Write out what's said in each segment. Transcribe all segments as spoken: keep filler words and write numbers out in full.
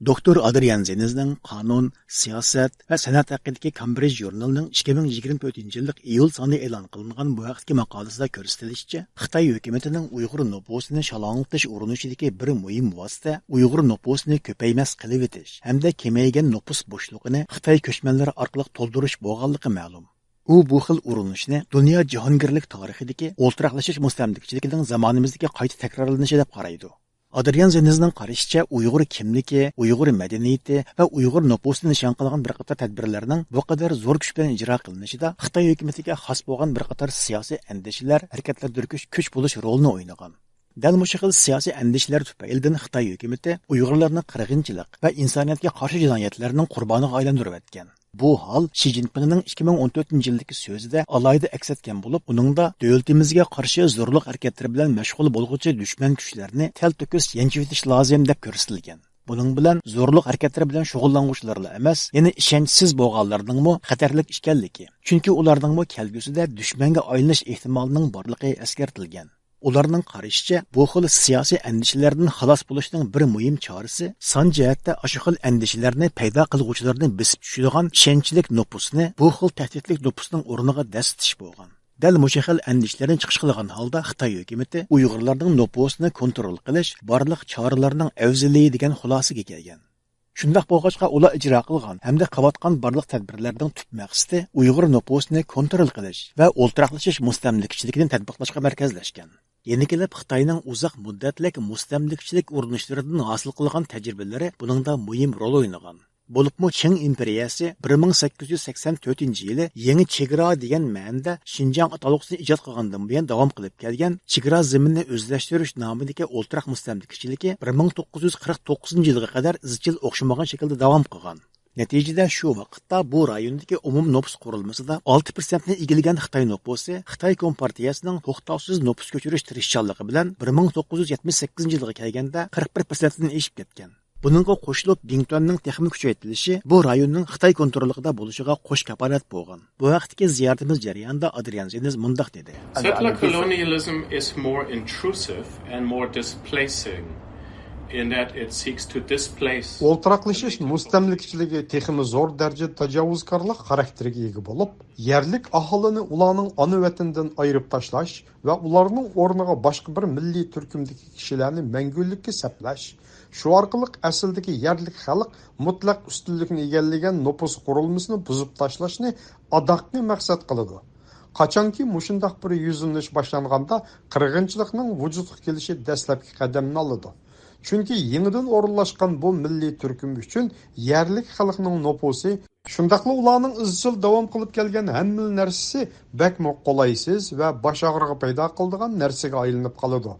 دوكتور ئادرىيان زېنزنىڭ قانۇن، سىياسەت ۋە سەنئەت ھەققىدىكى كامبرىج ژۇرنىلىنىڭ ئىككى مىڭ يىگىرمە تۆتىنچى يىللىق ئىيۇل سانىدا ئېلان قىلىنغان بۇ ھەقتىكى ماقالىسىدا كۆرسىتىلىشىچە، خىتاي ھۆكۈمىتىنىڭ ئۇيغۇر نوپۇسىنى شالاڭلىتىش ئۇرۇنۇشىدىكى بىر مۇھىم ۋاسىتە ئۇيغۇر نوپۇسىنى كۆپەيمەس قىلىۋېتىش ھەمدە كېمەيگەن نوپۇس بوشلۇقىنى خىتاي كۆچمەنلىرى ئارقىلىق تولدۇرۇش بولغانلىقى مەلۇم. ئۇ بۇ خىل ئۇرۇنۇشنى دۇنيا جاھانگىرلىك تارىخىدىكى ئولتۇراقلىشىش مۇستەملىكىچىلىكىنىڭ زامانىمىزدىكى قايتا تەكرارلىنىشى دەپ قارايدۇ. ئادرىيان زېنزنىڭ قارىشىچە، ئۇيغۇر كىملىكى، ئۇيغۇر مەدەنىيىتى ۋە ئۇيغۇر نوپۇسىنى نىشان قىلغان بىر قاتار تەدبىرلەرنىڭ بۇ قەدەر زور كۈچ بىلەن ئىجرا قىلىنىشىدا خىتاي ھۆكۈمىتىگە خاس بولغان بىر قاتار سىياسىي ئەندىشىلەر، ھەرىكەتلەندۈرگۈچ كۈچ بولۇش رولىنى ئوينىغان. دەل مۇشۇ خىل سىياسىي ئەندىشىلەر تۈپەيلىدىن خىتاي ھۆكۈمىتى ئۇيغۇرلارنى قىرغىنچىلىق ۋە ئىنسانىيەتكە قارشى جىنايەتلەرنىڭ قۇربانىغا ئايلاندۇرۇۋەتكەن. بۇ ھال شى جىنپىڭنىڭ ئىككى مىڭ ئون تۆتىنچى يىلدىكى سۆزىدە ئالاھىدە ئەكس ئەتكەن بولۇپ، ئۇنىڭدا دۆلىتىمىزگە قارشى زورلۇق ھەرىكەتلىرى بىلەن مەشغۇل بولغۇچى دۈشمەن كۈچلەرنى تەلتۆكۈس يەنچۈكلىتىش لازىم دەپ كۆرسىتىلگەن. بۇنىڭ بىلەن زورلۇق ھەرىكەتلىرى بىلەن شۇغۇللانغۇچىلارلا ئەمەس، يەنە ئىشەنچسىز بولغانلارنىڭمۇ خەتەرلىك ئىكەنلىكى، چۈنكى ئۇلارنىڭمۇ كەلگۈسىدە دۈشمەنگە ئايلىنىش ئېھتىمالىنىڭ بارلىقى ئەسكەرتىلگەن. ئۇلارنىڭ قارىشىچە، بۇ خىل سىياسىي ئەندىشىلەردىن خالاس بولۇشنىڭ بىر مۇھىم چارىسى سان جەھەتتە ئاشۇ خىل ئەندىشىلەرنى پەيدا قىلغۇچىلارنى بېسىپ چۈشىدىغان ئىشەنچلىك نوپۇسنى بۇ خىل تەھدىتلىك نوپۇسنىڭ ئورنىغا دەسسىتىش بولغان. دەل مۇشۇ خىل ئەندىشىلەرنى چىقىش قىلغان ھالدا خىتاي ھۆكۈمىتى ئۇيغۇرلارنىڭ نوپۇسىنى كونترول قىلىش بارلىق چارىلەرنىڭ ئەۋزىلى دېگەن خۇلاسىگە كەلگەن. شۇنداق بولغاچقا، ئۇلار ئىجرا قىلغان ھەمدە قىلىۋاتقان بارلىق تەدبىرلەرنىڭ تۈپ مەقسىتى ئۇيغۇر نوپۇسىنى كونترول قىلىش ۋە ئولتۇراقلىشىش مۇستەملىكىچىلىكىنى تەتبىقلاشقا مەركەزلەشكەن. يەنە كېلىپ خىتاينىڭ ئۇزاق مۇددەتلىك مۇستەملىكىچىلىك ئۇرۇنۇشلىرىدىن ھاسىل قىلغان تەجرىبىلىرى بۇنىڭدا مۇھىم رول ئوينىغان. بولۇپمۇ چىڭ ئىمپېرىيەسى بىر مىڭ سەككىز يۈز سەكسەن تۆتىنچى يىلى يېڭى چېگرا دېگەن مەنىدە شىنجاڭ ئاتالغۇسىنى ئىجاد قىلغاندىن بۇيان داۋام قىلىپ كەلگەن چېگرا زېمىنىنى ئۆزلەشتۈرۈش نامىدىكى ئولتۇراق مۇستەملىكىچىلىكى بىر مىڭ توققۇز يۈز قىرىق توققۇزىنچى يىلغا قەدەر ئىزچىل ئوخشىمىغان شەكىلدە داۋام قىلغان. نەتىجىدە شۇ ۋاقىتتا بۇ رايوندىكى ئومۇمىي نوپۇس قۇرۇلمىسىدا ئالتە پىرسەنتنى ئىگىلىگەن خىتاي نوپۇسى خىتاي كومپارتىيەسىنىڭ توختاۋسىز نوپۇس كۆچۈرۈش تىرىشچانلىقى بىلەن بىر مىڭ توققۇز يۈز يەتمىش سەككىزىنچى يىلغا كەلگەندە قىرىق بىر پىرسەنتتىن ئېشىپ كەتكەن. بۇنىڭغا قوشۇلۇپ، بىڭتۈەننىڭ تېخىمۇ كۈچەيتىلىشى بۇ رايوننىڭ خىتاي كونتروللۇقىدا بولۇشىغا قوش كاپالەت بولغان. بۇ ھەقتىكى زىيارىتىمىز جەريانىدا ئادرىيان زېنز مۇنداق دېدى. Settler colonialism is more intrusive and more displacing in that it seeks to displace ئولتۇراقلىشىش مۇستەملىكىچىلىكى تېخىمۇ زور دەرىجىدە تاجاۋۇزكارلىق خاراكتېرىگە ئىگە بولۇپ، يەرلىك ئاھالىنى ئۇلارنىڭ ئانا ۋەتىنىدىن ئايرىپ تاشلاش ۋە ئۇلارنىڭ ئورنىغا باشقا بىر مىللىي تۈركۈمدىكى كىشىلەرنى مەڭگۈلۈككە سەپلەش، شۇ ئارقىلىق ئەسلىدىكى يەرلىك خەلق مۇتلەق ئۈستۈنلۈكنى ئىگىلىگەن نوپۇس قۇرۇلمىسىنى بۇزۇپ تاشلاشنى ئاداققى مەقسەت قىلىدۇ. قاچانكى مۇشۇنداق بىر يۈزلىنىش باشلانغاندا، قىرغىنچىلىقنىڭ ۋۇجۇدقا كېلىشى دەسلەپكى قەدەمنى ئالىدۇ. چۈنكى يېڭىدىن ئورۇنلاشقان بۇ مىللىي تۈركۈم ئۈچۈن يەرلىك خەلقنىڭ نوپۇسى، شۇنداقلا ئۇلارنىڭ ئىزچىل داۋام قىلىپ كەلگەن ھەممىلا نەرسىسى بەكمۇ قولايسىز ۋە باش ئاغرىقى پەيدا قىلىدىغان نەرسىگە ئايلىنىپ قالىدۇ.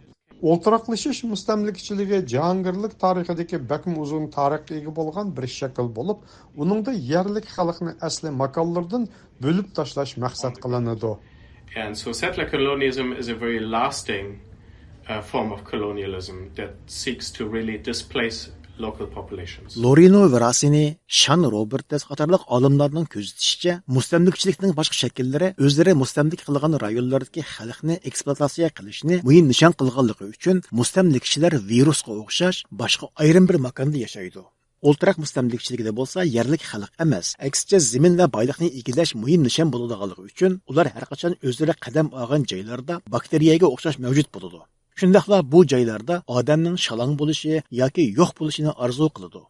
ئولتۇراقلىشىش مۇستەملىكىچىلىكى جاھانگىرلىك تارىخىدىكى بەكمۇ ئۇزۇن تارىخقا ئىگە بولغان بىر شەكىل بولۇپ، ئۇنىڭدا يەرلىك خەلقنى ئەسلى ماكانلىرىدىن بۆلۈپ تاشلاش مەقسەت قىلىنىدۇ. And so settler colonialism is a very lasting uh, form of colonialism that seeks to really displace local populations. لورىنو ۋېراسىنى، شان روبېرتس قاتارلىق ئالىملارنىڭ كۆزىتىشىچە، مۇستەملىكىچىلىكنىڭ باشقا شەكىللىرى ئۆزلىرى مۇستەملىكە قىلغان رايونلاردىكى خەلقنى ئېكسپلۇئاتاتسىيە قىلىشنى مۇھىم نىشان قىلغانلىقى ئۈچۈن، مۇستەملىكىچىلەر ۋىرۇسقا ئوخشاش باشقا ئايرىم بىر ماكاندا ياشايدۇ. ئولتۇراق مۇستەملىكىچىلىكىدە بولسا يەرلىك خەلق ئەمەس، ئەكسىچە زېمىن ۋە بايلىقنى ئىگىلەش مۇھىم نىشان بولىدىغانلىقى ئۈچۈن، ئۇلار ھەرقاچان ئۆزلىرى قەدەم ئالغان جايلاردا باكتېرىيەگە ئوخشاش مەۋجۇت بولىدۇ. شۇنداقلا بۇ جايلاردا ئادەمنىڭ شالاڭ بولۇشى ياكى يوق بولۇشىنى ئارزۇ قىلىدۇ.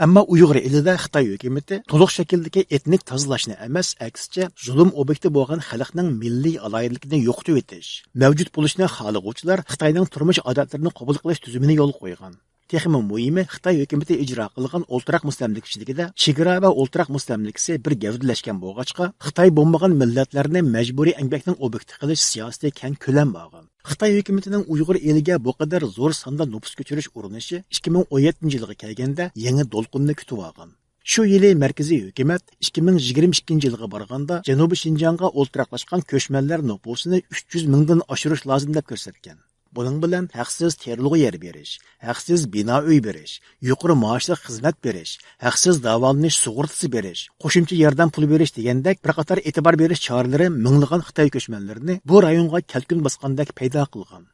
ئەمما ئۇيغۇر ئېلىدە خىتاي ھۆكۈمىتى تولۇق شەكىلدىكى ئېتنىك تازىلاشنى ئەمەس، ئەكسىچە زۇلۇم ئوبيېكتى بولغان خەلقنىڭ مىللىي ئالاھىدىلىكىنى يوقىتىۋېتىش، مەۋجۇت بولۇشنى خالىغۇچىلار خىتاينىڭ تۇرمۇش ئادەتلىرىنى قوبۇل قىلىش تۈزۈمىنى يولغا قويغان. تېخىمۇ مۇھىمى، خىتاي ھۆكۈمىتى ئىجرا قىلغان ئولتۇراق مۇستەملىكىچىلىكىدە چېگرا ۋە ئولتۇراق مۇستەملىكىسى بىر گەۋدىلەشكەن بولغاچقا، خىتاي بولمىغان مىللەتلەرنى مەجبۇرىي ئەمگەكنىڭ ئوبيېكتى قىلىش سىياسىتى كەڭ كۆلەم ئالغان. خىتاي ھۆكۈمىتىنىڭ ئۇيغۇر ئېلىگە بۇ قەدەر زور ساندا نوپۇس كۆچۈرۈش ئۇرۇنۇشى ئىككى مىڭ ئون يەتتىنچى يىلغا كەلگەندە يېڭى دولقۇننى كۈتۈۋالغان. شۇ يىلى مەركىزىي ھۆكۈمەت ئىككى مىڭ يىگىرمە ئىككىنچى يىلغا بارغاندا جەنۇبىي شىنجاڭغا ئولتۇراقلاشقان كۆچمەنلەر نوپۇسىنى ئۈچ يۈز مىڭدىن ئاشۇرۇش لازىم دەپ كۆرسەتكەن. بۇنىڭ بىلەن ھەقسىز تېرىلغۇ يەر بېرىش، ھەقسىز بىنا ئۆي بېرىش، يۇقىرى مائاشلىق خىزمەت بېرىش، ھەقسىز داۋالىنىش سۇغۇرتىسى بېرىش، قوشۇمچە ياردەم پۇلى بېرىش دېگەندەك بىر قاتار ئېتىبار بېرىش چارىلىرى مىڭلىغان خىتاي كۆچمەنلىرىنى بۇ رايونغا كەلكۈن باسقاندەك پەيدا قىلغان.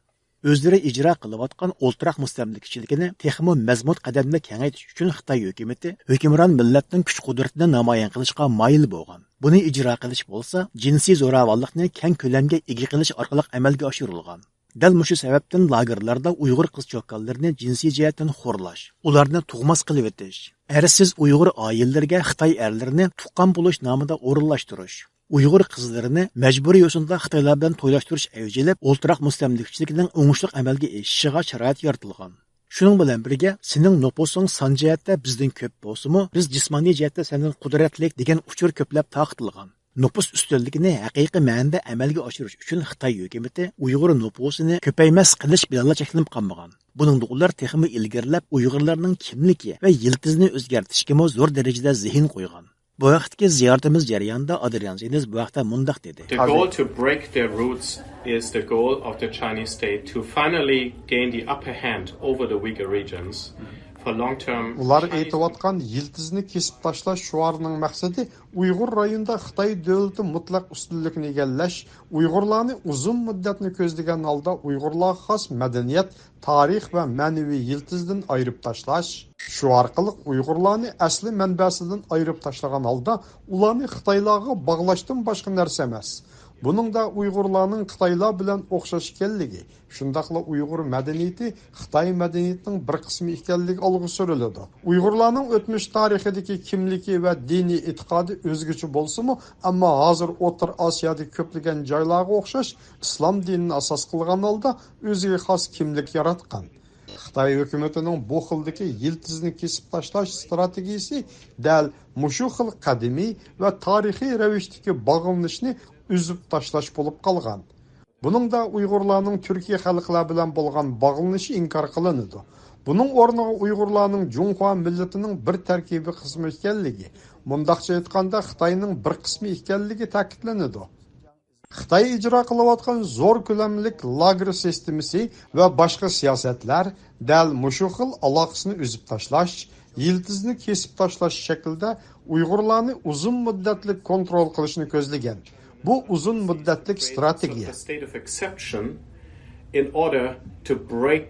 ئۆزلىرى ئىجرا قىلىۋاتقان ئولتۇراق مۇستەملىكىچىلىكىنى تېخىمۇ مەزمۇت قەدەمدە كېڭەيتىش ئۈچۈن خىتاي ھۆكۈمىتى ھۆكۈمران مىللەتنىڭ كۈچ-قۇدرىتىنى نامايان قىلىشقا مايىل بولغان. بۇنى ئىجرا قىلىش بولسا جىنسىي زوراۋانلىقنى كەڭ كۆلەمگە ئىگە قىلىش ئارقىلىق ئەمەلگە ئاشۇرۇلغان. دەل مۇشۇ سەۋەبتىن لاگېرلاردا ئۇيغۇر قىز-چوكانلىرىنى جىنسىي جەھەتتىن خورلاش، ئۇلارنى تۇغماس قىلىۋېتىش، ئەرسىز ئۇيغۇر ئائىلىلىرىگە خىتاي ئەرلىرىنى تۇغقان بولۇش نامىدا ئورۇنلاشتۇرۇش، ئۇيغۇر قىزلىرىنى مەجبۇرىي يوسۇندا خىتايلار بىلەن تويلاشتۇرۇش ئەۋج ئېلىپ، ئولتۇراق مۇستەملىكىچىلىكىنىڭ ئوڭۇشلۇق ئەمەلگە ئېشىشىغا شارائىت يارىتىلغان. شۇنىڭ بىلەن بىرگە، سېنىڭ نوپۇسۇڭ سان جەھەتتە بىزدىن كۆپ بولسىمۇ، بىز جىسمانىي جەھەتتە سەندىن قۇدرەتلىك دېگەن ئۇچۇر كۆپلەپ تارقىتىلغان. نوپۇس ئۈستۈنلۈكىنى ھەقىقىي مەنىدە ئەمەلگە ئاشۇرۇش ئۈچۈن خىتاي ھۆكۈمىتى ئۇيغۇر نوپۇسىنى كۆپەيمەس قىلىش بىلەنلا چەكلىنىپ قالمىغان. بۇنىڭدا ئۇلار تېخىمۇ ئىلگىرىلەپ ئۇيغۇرلارنىڭ كىملىكى ۋە يىلتىزىنى ئۆزگەرتىشكىمۇ زور دەرىجىدە زېھىن قويغان. بۇ ھەقتىكى زىيارىتىمىز جەريانىدا ئادرىيان زېنز بۇ ھەقتە مۇنداق دېدى. The goal to break their roots is the goal of the Chinese state to finally gain the upper hand over the Uyghur regions. For long term, ئۇلار ئېيتىۋاتقان يىلتىزنى كېسىپ تاشلاش شوئارىنىڭ مەقسىتى ئۇيغۇر رايونىدا خىتاي دۆلىتى مۇتلەق ئۈستۈنلۈكىنى ئىگىلەش، ئۇيغۇرلارنى ئۇزۇن مۇددەتنى كۆزلىگەن ھالدا ئۇيغۇرلارغا خاس مەدەنىيەت، تارىخ ۋە مەنىۋى يىلتىزدىن ئايرىپ تاشلاش، شۇ ئارقىلىق ئۇيغۇرلارنى ئەسلى مەنبەسىدىن ئايرىپ تاشلىغان ھالدا ئۇلارنى خىتايلارغا باغلاشتىن باشقا نەرسە ئەمەس. بۇنىڭدا ئۇيغۇرلارنىڭ خىتايلار بىلەن ئوخشاش ئىكەنلىكى، شۇنداقلا ئۇيغۇر مەدەنىيىتى خىتاي مەدەنىيىتىنىڭ بىر قىسمى ئىكەنلىكى ئالغا سۈرۈلىدۇ. ئۇيغۇرلارنىڭ ئۆتمۈش تارىخىدىكى كىملىكى ۋە دىنىي ئېتىقادى ئۆزگىچە بولسىمۇ، ئەمما ھازىر ئوتتۇرا ئاسىيادىكى كۆپلىگەن جايلارغا ئوخشاش ئىسلام دىنىنى ئاساس قىلغان ھالدا ئۆزىگە خاس كىملىك ياراتقان. خىتاي ھۆكۈمىتىنىڭ بۇ خىلدىكى يىلتىزنى كېسىپ تاشلاش ئىستراتېگىيىسى دەل مۇشۇ خىل قەدىمىي ۋە تارىخىي رەۋىشتىكى باغلىنىشنى ئۈزۈپ تاشلاش بولۇپ قالغان. بۇنىڭدا ئۇيغۇرلارنىڭ تۈركىي خەلقلەر بىلەن بولغان باغلىنىشى ئىنكار قىلىنىدۇ. بۇنىڭ ئورنىغا ئۇيغۇرلارنىڭ جۇڭخۇا مىللىتىنىڭ بىر تەركىبىي قىسمى ئىكەنلىكى، مۇنداقچە ئېيتقاندا، خىتاينىڭ بىر قىسمى ئىكەنلىكى تەكىتلىنىدۇ. خىتاي ئىجرا قىلىۋاتقان زور كۆلەملىك لاگېر سىستېمىسى ۋە باشقا سىياسەتلەر دەل مۇشۇ خىل ئالاقىسىنى ئۈزۈپ تاشلاش، يىلتىزنى كېسىپ تاشلاش شەكلىدە ئۇيغۇرلارنى ئۇزۇن مۇددەتلىك كونترول قىلىشنى كۆزلىگەن. بۇ ئۇزۇن مۇددەتلىك ستراتېگىيە. State of exception in order to break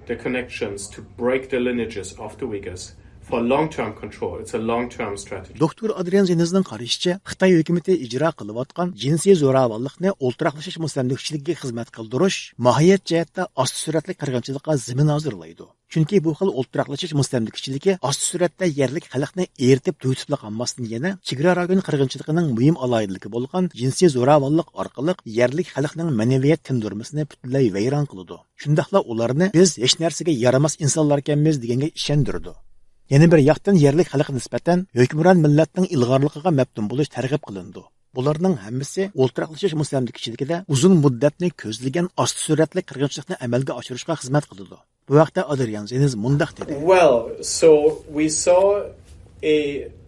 the connections, to break the lineages of the Uyghurs for long-term control. It's a long-term strategy. دوكتور ئادرىيان زېنزنىڭ قارىشىچە، خىتاي ھۆكۈمىتى ئىجرا قىلىۋاتقان جىنسىي زوراۋانلىقنى ئولتۇراقلىشىش مۇستەملىكىچىلىكىگە خىزمەت قىلدۇرۇش ماھىيەت جەھەتتە ئاستا سۈرئەتلىك قىرغىنچىلىققا زېمىن ھازىرلايدۇ. چۈنكى بۇ خىل ئولتۇراقلىشىش مۇستەملىكىچىلىكى ئاستا سۈرئەتتە يەرلىك خەلقنى ئېرىتىپ تويۇتۇپلا قالماستىن، يەنە چېگرا رايون قىرغىنچىلىقىنىڭ مۇھىم ئالاھىدىلىكى بولغان جىنسىي زوراۋانلىق ئارقىلىق يەرلىك خەلقنىڭ مەنىۋىيەت تىندۇرمىسىنى پۈتۈنلەي ۋەيران قىلىدۇ. شۇنداقلا ئۇلارنى «بىز ھېچ نەرسىگە يارىماس ئىنسانلاركەنمىز» دېگەنگە ئىشەندۈرىدۇ. يەنە بىر ياقتىن يەرلىك خەلققە نىسبەتەن ھۆكۈمران مىللەتنىڭ ئىلغارلىقىغا مەپتۇن بولۇش تەرغىب قىلىنىدۇ. بۇلارنىڭ ھەممىسى ئولتۇراقلىشىش مۇستەملىكىچىلىكىدە ئۇزۇن مۇددەتنى كۆزلىگەن ئاستا سۈرئەتلىك قىرغىنچىلىقنى ئەمەلگە ئاشۇرۇشقا خىزمەت قىلىدۇ. بۇ ھەقتە ئادرىيان زېنز مۇنداق دېدى. Well, so we saw a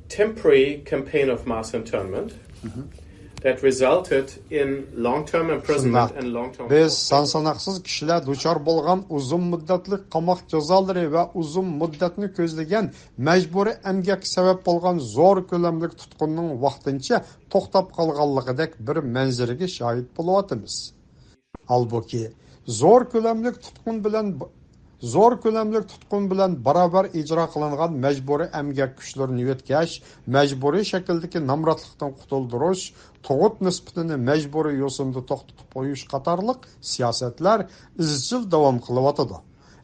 temporary campaign of mass internment that resulted in long-term imprisonment شۇنداق. And long-term بىز سان ساناقسىز كىشىلەر دۇچار بولغان ئۇزۇن مۇددەتلىك قاماق جازالىرى ۋە ئۇزۇن مۇددەتنى كۆزلىگەن مەجبۇرىي ئەمگەككە سەۋەب بولغان زور كۆلەملىك تۇتقۇننىڭ ۋاقتىنچە توختاپ قالغانلىقىدەك بىر مەنزىرىگە شاھىت بولۇۋاتىمىز. ھالبۇكى، زور كۆلەملىك تۇتقۇن بىلەن، زور كۆلەملىك تۇتقۇن بىلەن باراۋەر ئىجرا قىلىنغان مەجبۇرىي ئەمگەك كۈچلىرىنى يۆتكەش، مەجبۇرىي شەكىلدىكى نامراتلىقتىن قۇتۇلدۇرۇش، تۇغۇت نىسبىتىنى مەجبۇرىي يوسۇندا توختىتىپ قويۇش قاتارلىق سىياسەتلەر ئىزچىل داۋام قىلىۋاتىدۇ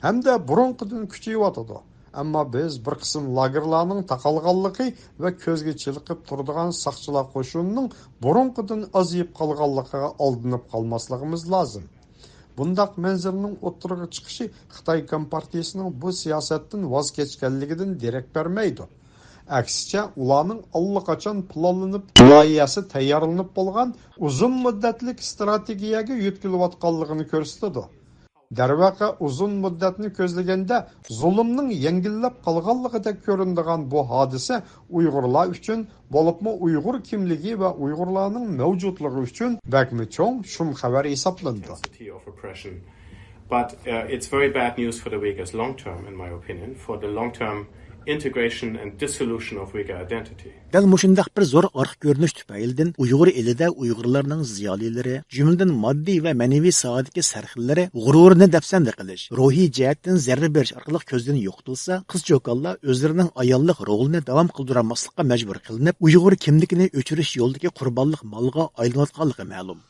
ھەمدە بۇرۇنقىدىن كۈچىيىۋاتىدۇ. ئەمما بىز بىر قىسىم لاگېرلارنىڭ تاقالغانلىقى ۋە كۆزگە چېلىقىپ تۇرىدىغان ساقچىلار قوشۇنىنىڭ بۇرۇنقىدىن ئازىيىپ قالغانلىقىغا ئالدىنىپ قالماسلىقىمىز لازىم. بۇنداق مەنزىرىنىڭ ئوتتۇرىغا چىقىشى خىتاي كومپارتىيىسىنىڭ بۇ سىياسەتتىن ۋاز كەچكەنلىكىدىن دېرەك بەرمەيدۇ. ئەكسىچە، ئۇلارنىڭ ئاللىقاچان پىلانلىنىپ، لايىھەسى تەييارلىنىپ بولغان ئۇزۇن مۇددەتلىك ئىستراتېگىيەگە يۆتكىلىۋاتقانلىقىنى كۆرسىتىدۇ. دەرۋەقە، ئۇزۇن مۇددەتنى كۆزلىگەندە، زۇلۇمنىڭ يەڭگىللەپ قالغانلىقىدەك كۆرۈنىدىغان بۇ ھادىسە ئۇيغۇرلار ئۈچۈن، بولۇپمۇ ئۇيغۇر كىملىكى ۋە ئۇيغۇرلارنىڭ مەۋجۇتلۇقى ئۈچۈن بەكمۇ چوڭ شۇم خەۋەر ھېسابلىنىدۇ. Intensity of oppression. But, uh, it's very bad news for the Uyghurs long term, in my opinion, for the long term integration and dissolution of Uyghur identity. دەل مۇشۇنداق بىر زور ئارقا كۆرۈنۈش تۈپەيلىدىن ئۇيغۇر ئېلىدە ئۇيغۇرلارنىڭ زىيالىيلىرى، جۈملىدىن ماددىي ۋە مەنىۋى ساھەدىكى سەرخىللىرى غۇرۇرىنى دەپسەندە قىلىش، روھىي جەھەتتىن زەربە بېرىش ئارقىلىق كۆزدىن يوقىتىلسا، قىز-چوكانلار ئۆزلىرىنىڭ ئاياللىق رولىنى داۋام قىلدۇرالماسلىققا مەجبۇر قىلىنىپ، ئۇيغۇر كىملىكىنى ئۆچۈرۈش يولىدىكى قۇربانلىق مالغا ئايلىنىۋاتقانلىقى مەلۇم.